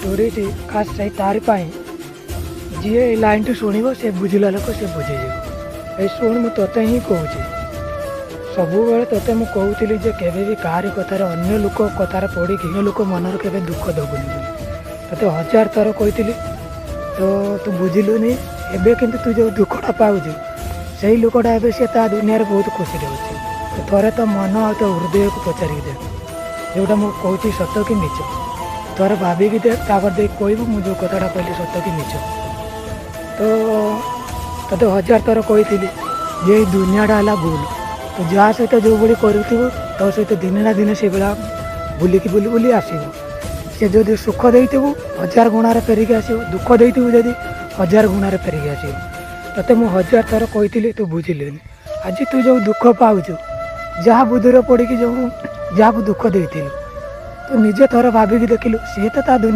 ଷ୍ଟୋରିଟି ଖାସ୍ ସେଇ ତାରି ପାଇଁ। ଯିଏ ଏଇ ଲାଇନ୍ଟି ଶୁଣିବ, ସେ ବୁଝିଲା ଲୋକ, ସେ ବୁଝିଯିବ। ଏଇ ଶୁଣ, ମୁଁ ତୋତେ ହିଁ କହୁଛି। ସବୁବେଳେ ତୋତେ ମୁଁ କହୁଥିଲି ଯେ କେବେ ବି କାହାରି କଥାରେ, ଅନ୍ୟ ଲୋକ କଥାରେ ପଡ଼ିକି ଅନ୍ୟ ଲୋକ ମନରେ କେବେ ଦୁଃଖ ଦେବୁନି ବୋଲି। ତୋତେ ହଜାର ଥର କହିଥିଲି ତ ତୁ ବୁଝିଲୁନି। ଏବେ କିନ୍ତୁ ତୁ ଯେଉଁ ଦୁଃଖଟା ପାଉଛୁ, ସେଇ ଲୋକଟା ଏବେ ସେ ତା ଦୁନିଆରେ ବହୁତ ଖୁସିରେ ଅଛି। ତ ଥରେ ତୋ ମନ ଆଉ ତୋ ହୃଦୟକୁ ପଚାରିକି ଦେଖ, ଯେଉଁଟା ମୁଁ କହୁଛି ସତ କି ମିଛ। ଥରେ ଭାବିକି ଦେଖ, ତାପରେ ଦେଇ କହିବୁ ମୁଁ ଯେଉଁ କଥାଟା କହିଲି ସତ କି ମିଛ। ତ ତୋତେ ହଜାର ଥର କହିଥିଲି ଯେ ଏଇ ଦୁନିଆଟା ହେଲା ଭୁଲ। ତୁ ଯାହା ସହିତ ଯେଉଁଭଳି କରୁଥିବୁ, ତୋ ସହିତ ଦିନେ ନା ଦିନେ ସେଇଭଳିଆ ବୁଲିକି ବୁଲି ବୁଲି ଆସିବ। ସେ ଯଦି ସୁଖ ଦେଇଥିବୁ, ହଜାର ଗୁଣାରେ ଫେରିକି ଆସିବ। ଦୁଃଖ ଦେଇଥିବୁ ଯଦି, ହଜାର ଗୁଣାରେ ଫେରିକି ଆସିବ। ତୋତେ ମୁଁ ହଜାର ଥର କହିଥିଲି, ତୁ ବୁଝିଲୁନି। ଆଜି ତୁ ଯେଉଁ ଦୁଃଖ ପାଉଛୁ, ଯାହା ବୁଦ୍ଧିରେ ପଡ଼ିକି ଯେଉଁ ଯାହାକୁ ଦୁଃଖ ଦେଇଥିଲୁ, ତୁ ନିଜେ ଥରେ ଭାବିକି ଦେଖିଲୁ, ସିଏ ତ ତା ଦୁନିଆ